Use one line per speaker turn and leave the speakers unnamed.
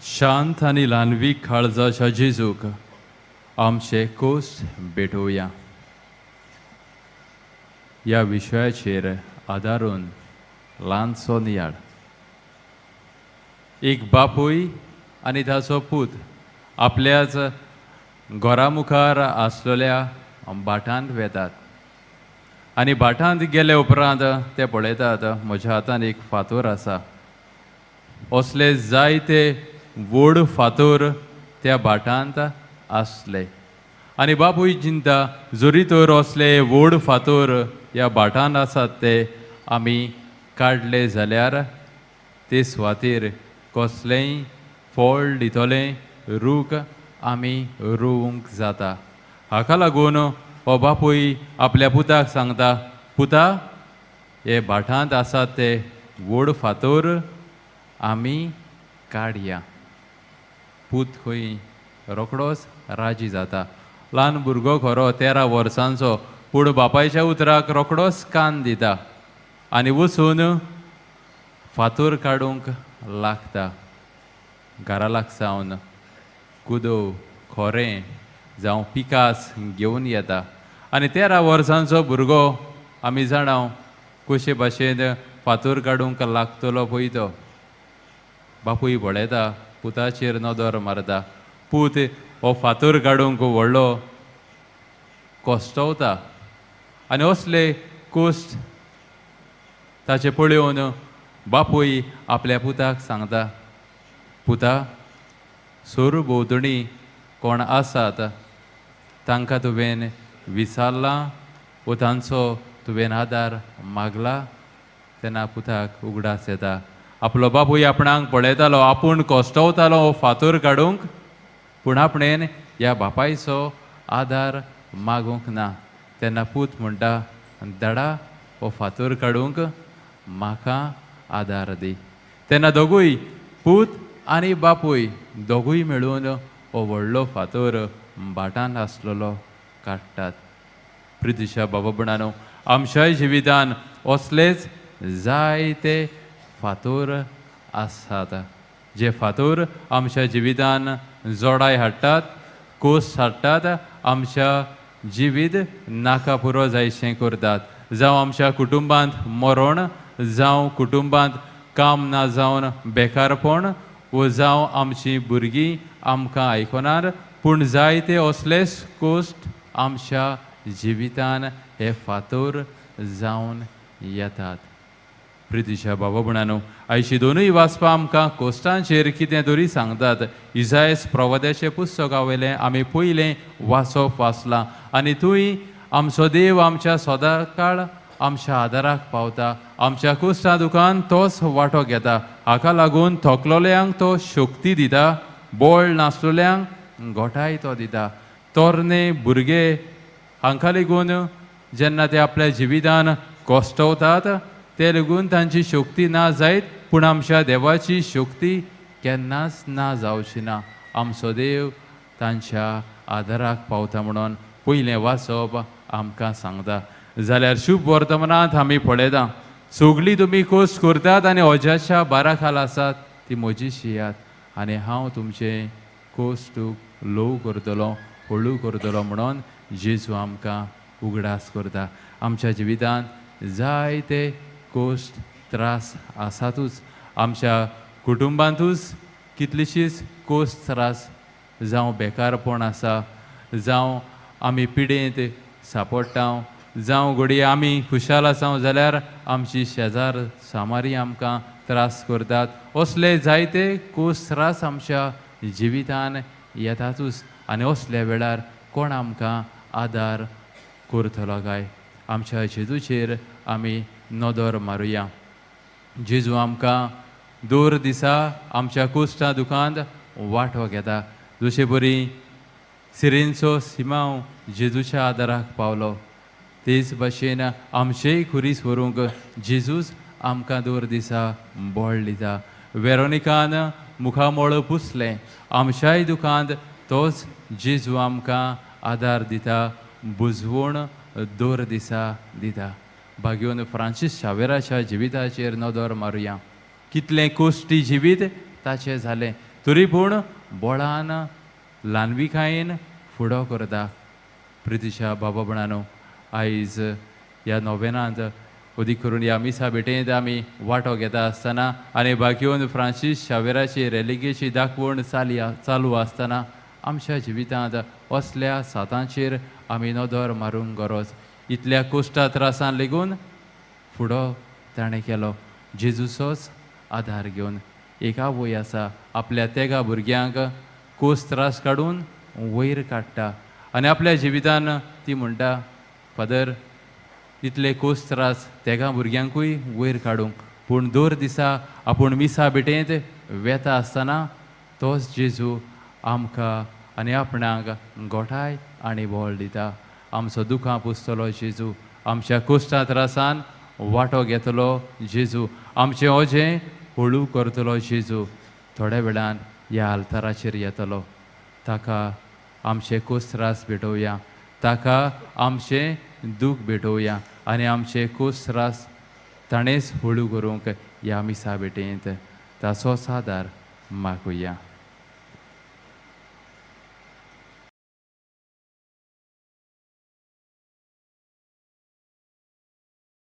शांत आनी ल्हानवीक काळजाच्या जेजूक आमचे कोस भेटोवया. ह्या विशयाचेर आदारून ल्हानसो नियाळ. एक बापूय आनी ताचो पूत आपल्याच घरा मुखार आसलेल्या भाटांत वेतात आनी भाटांत गेले उपरांत ते पळयतात, म्हज्या हातान एक फातोर आसा. असले जायते व्हड फातोर त्या भाटांत आसले आनी बापूय चिंता, जरी तर असले व्हड फातोर ह्या भाटांत आसात, ते आमी काडले जाल्यार ते सुवातेर कसलेंय फळ दितलें रूख आमी रोवंक जाता. हाका लागून हो बापूय आपल्या पुताक सांगता, पुता, हे भाटांत आसात ते व्हड फातोर आमी काडया. पूत खंय रोखडोच राजी जाता. ल्हान भुरगो खरो, 13 वर्सांचो, पूण बापायच्या उतराक रोखडोच कान दिता आनी वचून फातोर काडूंक लागता. घरा लागसावन कुदो, खोरें जावं पिकास घेवन येता आनी 13 वर्सांचो भुरगो, आमी जाणा, कशे भाशेन फातोर काडूंक लागतलो पळय तो. बापूय पळयता, पुताचेर नदर मारता. पूत हो फातोर काडूंक व्हडलो कश्टवता आनी असले कोश्ट ताचे पळोवन बापूय आपल्या पुताक सांगता, पुता, सोर भोंवतणी कोण आसात तांकां तुवें विचारलां वो तांचो तुवें आदार मागला? तेन्ना पुताक उगडास येता, आपलो बापूय आपणाक पळयतालो, आपूण कश्टवतालो हो फातोर काडूंक, पूण आपणेन ह्या बापायचो आदार मागूंक ना. तेन्ना पूत म्हणटा, दाडा, हो फातोर काडूंक म्हाका आदार दी. तेन्ना दोगूय, पूत आनी बापूय, दोगूय मेळून हो व्हडलो फातोर भाटांत आसलेलो काडटात. प्रितीच्या बाबा भयणांनो, आमच्याय जिवितान असलेच जायते फातोर आसात, जे फातोर आमच्या जिवितान जोडाय हाडटात, कोस हाडटात, आमच्या जिवीत नाका पुरो जायशें करतात. जावं आमच्या कुटुंबांत मरण, जावं कुटुंबांत काम ना जावन बेकारपण, वो जावं आमचीं भुरगीं आमकां आयकनार, पूण जायते असलेच कोश्ट आमच्या जिवितान हे फातोर जावन येतात. प्रितीच्या बाबा भयणांनो, आयची दोनूय वाचपां आमकां कोश्टांचेर कितें तरी सांगतात. इजायस प्रवाद्याचें पुस्तका वयलें आमी पयलें वाचप वाचलां आनी थंय आमचो देव आमच्या सदांकाळ आमच्या आदाराक पावता. आमच्या कुश्टा दुखान तोच वांटो घेता. हाका लागून थकलोल्यांक तो शक्ती दिता, बळ नासलेल्यांक घटाय तो दिता. तरणे भुरगे हांकां लेगून जेन्ना ते आपल्या जिवितान कश्टवतात, ते लेगून तांची शक्ती ना जायत, पूण आमच्या देवाची शक्ती केन्नाच ना जावची ना. आमचो देव तांच्या आदाराक पावता म्हणून पयलें वाचप आमकां सांगता. जाल्यार शुभ वर्तमानांत आमी पळयता, सगळीं तुमी कोस करतात आनी ओज्याच्या बारा खाल आसात ती म्हजी शियात आनी हांव तुमचें कोश्ट ल्हव करतलो, हळू करतलो म्हणून जेजू आमकां उगडास करता. आमच्या जिवितांत जायते कोश्ट त्रास आसातूच. आमच्या कुटुंबांतूच कितलीशीच कोश्ट त्रास, जावं बेकारपण आसा, जावं आमी पिडेंत सापडटा, जावं घडये आमी खुशाल आसा जाल्यार आमची शेजार सामारी आमकां त्रास करतात. असले जायते कोस त्रास आमच्या जिवितान येतातूच आनी असल्या वेळार कोण आमकां आदार करतलो काय? आमच्या जेजूचेर आमी नदर मारुया. जेजू आमकां दर दिसा आमच्या कुश्टा दुखांत वांटो घेता. जशे बरी सिरेनचो सिमांव जेजूच्या आदाराक पावलो, तेच भाशेन आमचेय खुरीस व्हरूंक जेजूच आमकां दर दिसा बळ दिता. वेरोनिकान मुखामळ पुसलें, आमच्याय दुखांत तोच जेजू आमकां आदार दिता, बुजवण दर दिसा दिता. भाग्योन फ्रांसीस शावेराच्या जिविताचेर नदर मारुया. कितलें कोश्टी जिवीत ताचें जालें. तरी पूण बळान ल्हानविकायेन फुडो करता. प्रितीच्या बाबा भयणानो, आयज ह्या नोवेनांत अदीक करून ह्या मिसा भेटेंत आमी वांटो घेता आसतना आनी बागयोन फ्रांसीस शावेराची रेलिगेची दाखवण चाली चालू आसतना आमच्या जिवितांत असल्या सातांचेर आमी नदर मारूंक गरज. इतल्या कोश्टा त्रासान लेगून फुडो ताणें केलो जेजूचोच आदार घेवन. एक आवय आसा, आपल्या तेगा भुरग्यांक कोस त्रास काडून वयर काडटा आनी आपल्या जिवितान ती म्हणटा, फादर, इतले कोस त्रास तेगा भुरग्यांकूय वयर काडूंक, पूण दर दिसा आपूण मिसा भेटेंत वेता आसतना तोच जेजू आमकां आनी आपणाक गोठाय आनी बळ दिता. आमचो दुखां पुसतलो जेजू, आमच्या कोश्टा त्रासान वांटो घेतलो जेजू, आमचें ओजें हळू करतलो जेजू थोड्या वेळान ह्या आल्ताराचेर येतलो. ताका आमचे कोस त्रास भेटोवया, ताका आमचें दूख भेटोवया आनी आमचे कोस त्रास ताणेंच हळू करूंक ह्या मिसा भेटेंत ताचोच आदार मागुया.